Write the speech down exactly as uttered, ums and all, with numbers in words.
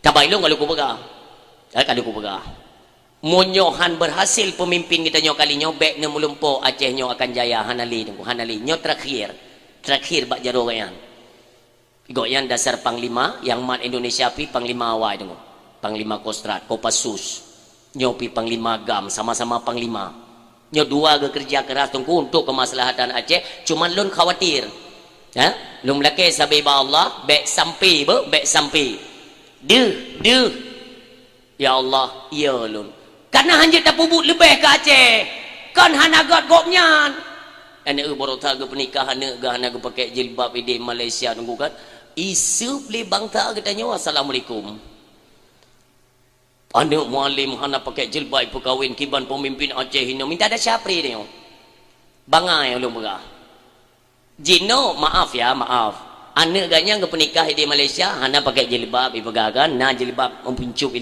Tabai lôn kalau kupeugah. Eh, kalau kupeugah. Meunyoe han berhasil pemimpin kita nyoe kali nyoe, bèk neumeulimpôh Aceh nyoe akan jaya, hana lé, Teungku, hana lé. Nyoe terakhir. Terakhir bak jaroe nyan. Gobnyan dasar panglima, nyang mat Indonesia pi panglima awai, Teungku. Panglima Kostrad, Kopassus. Nyoe pi panglima GAM, sama-sama panglima. Nyoe dua geukeureuja keras, Teungku, untuk kemaslahatan Aceh, cuman lôn khawatir. Ha? Lôn meulakèe sabe bak Allah, bèk sampai, beuh, bèk sampai. Deuh, deuh. Ya Allah, ya lôn. Kana hanjeuet tapeubuet leubeh keu Aceh. Kon hana göt gobnyan. Aneuk baroe that geupeunikah, aneuk geuh hana geupakèk jilbab idéh Malaysia, Teungku, kan. Iseup lé bangsa geutanyoe, assalamualaikum. Aneuk mualim hana pakèk jilbab ipeukawen kiban pemimpin Aceh inoe, minta desya pri nyoe. Bangai ulôn peugah. Jinoe, maaf ya, maaf. Aneuk gobnyan geupeunikah idéh Malaysia, hana pakèk jilbab, ipeugah kan, na jilbab meupuncup